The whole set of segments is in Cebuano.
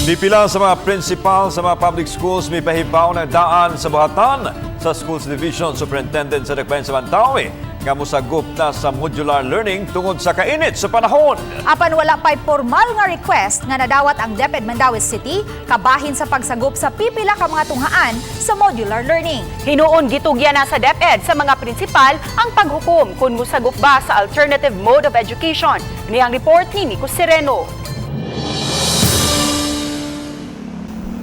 Pipila sa mga principal sa mga public schools mipahibaw ng daan sa buhatan sa Schools Division Superintendent sa Dakbayan sa Mandaue nga mosagop na sa modular learning tungod sa kainit sa panahon. Apan wala pa'y formal nga request nga nadawat ang DepEd Mandaue City kabahin sa pagsagop sa pipila ka mga tunghaan sa modular learning. Hinuon gitugyan na sa DepEd sa mga prinsipal ang paghukom kung musagop ba sa alternative mode of education. Ini ang report ni Nico Sereno.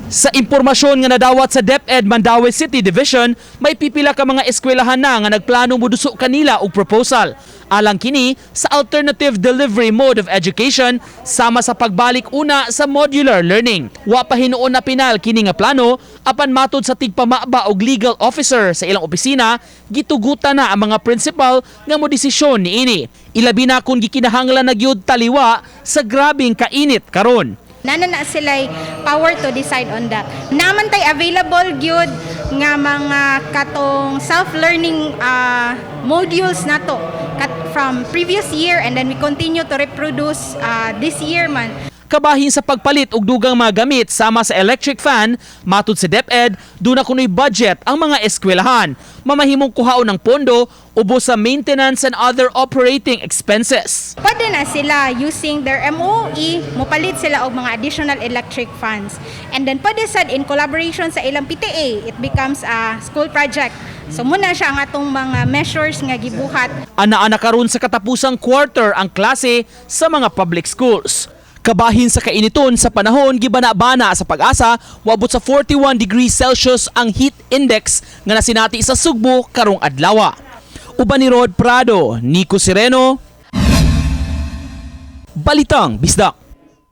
Sa impormasyon nga nadawat sa DepEd Mandaue City Division, may pipila ka mga eskwelahan na nga nagplano moduso kanila og proposal. Alang kini sa alternative delivery mode of education sama sa pagbalik una sa modular learning. Wa pa hinuon na pinal kini nga plano apan matod sa tigpamaba og legal officer sa ilang opisina, gitugutan na ang mga principal nga modesisyon niini. Ilabi na kung gikinahanglan na gyud taliwa sa grabing kainit karon. Naa na sila power to decide on that. Naa man tay available gyud nga mga katong self-learning modules nato from previous year and then we continue to reproduce this year man. Kabahin sa pagpalit og dugang mga gamit sama sa electric fan, matud sa DepEd, duna kuno'y budget ang mga eskwelahan. Mamahimong kuhaon ng pondo ubos sa maintenance and other operating expenses. Pwede na sila using their MOOE, mopalit sila og mga additional electric fans. And then pwede sad in collaboration sa ilang PTA, it becomes a school project. So mao na siya ang atong mga measures nga gibuhat. Ana-ana karon sa katapusang quarter ang klase sa mga public schools. Kabahin sa kainiton sa panahon, gibana-bana sa Pag-asa, wabot sa 41 degrees Celsius ang heat index nga nasinati sa Sugbo karong adlaw. Uban ni Rod Prado, Nico Sereno, Balitang Bisdak.